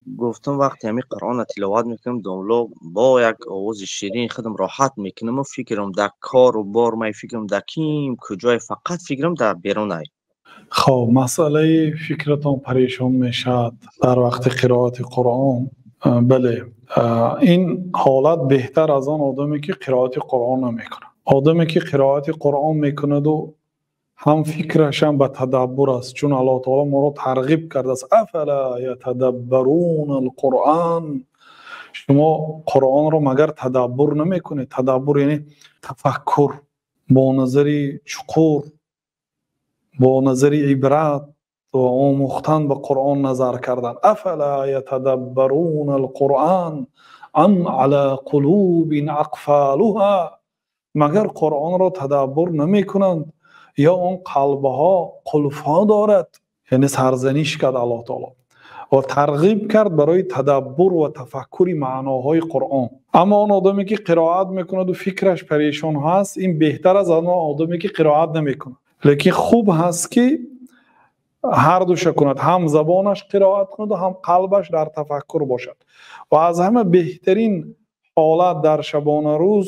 Гуфтам, вақте ҳамин Қуръонро тиловат мекунам, домло, бо як овози ширин худам роҳат мекунаму фикрам дар кору бор май, фикрам дар ким куҷое, фақат фикрам дар берунай. Хоб, масъалаи фикратон парешон мешавад дар вақти қироати Қуръон, бале, ин ҳолат беҳтар аз он одаме, ки қироати Қуръон намекунад. Одаме, ки қироати Қуръон мекунаду ҳам фикраш ҳам ба тадаббур аст, чун Аллоҳ таоло моро тарғиб кардааст: афала ятадаббаруна алқуръон, шумо Қуръонро магар тадаббур намекунед? Тадаббур яъне тафаккур бо назари чуқур, бо назари ибрат ва омӯхтан ба Қуръон назар кардан. Афала ятадаббаруна алқуръон ам ала қулубин ақфолуҳа, магар Қуръонро тадаббур намекунанд ё он қалбҳо қулфҳо дорад? Яъне сарзаниш кард Аллоҳ таоло ва тарғиб кард барои тадаббур ва тафаккури маъноҳои Қуръон. Аммо он одаме, ки қироат мекунаду фикраш парешон ҳаст, ин беҳтар аз он одаме, ки қироат намекунад. Лекин хуб ҳаст, ки ҳардуша кунад: ҳам забонаш қироат кунаду ҳам қалбаш дар тафаккур бошад. Ва аз ҳама беҳтарин ҳолат дар шабонарӯз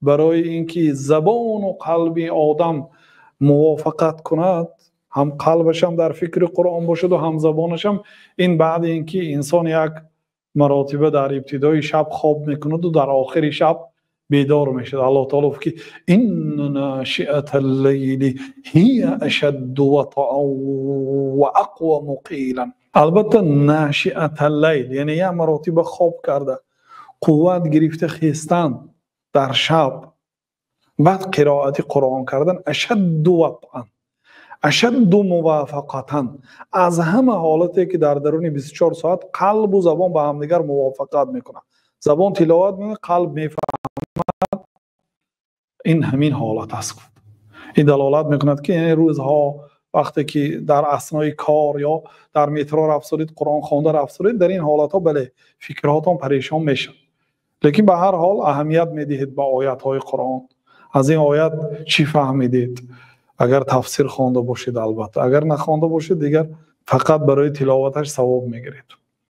барои ин ки забону қалби одам мувофиқат кунад, ҳам қалбашам дар фикри Қуръон бошаду ҳам забонашам, ин баъди ин ки инсон як маротиба дар ибтидои шаб хоб мекунаду дар охири шаб бедор мешавад. Аллоҳ таоло гуфт, ки инна ношиата ллайли ҳия ашадду ватъан ва ақваму қийлан. Албатта, ношиата ллайл яъне як маротиба хоб карда, қувват гирифта хестан дар шаб, баъд қироати Қуръон кардан, ашадду ватъан, ашадду мувофиқатан, аз ҳама ҳолате, ки дар даруни 24 соат қалбу забон ба ҳамдигар мувофиқат мекунад, забон тиловат мекунад, қалб мефаҳмад, ин ҳамин ҳолат аст. Ин далолат мекунад, ки яъне рӯзҳо вақте ки дар аснои кор ё дар метро рафтсоред, Қуръон хонда рафтсоред, дар ин ҳолатҳо, бале, фикрҳотон парешон мешавад, лекин ба ҳар ҳол аҳамият медиҳед ба оятҳои Қуръон. Аз ин оят чӣ фаҳмидед, агар тафсир хонда бошед? Албатта, агар нахонда бошед, дигар фақат барои тиловаташ савоб мегиред.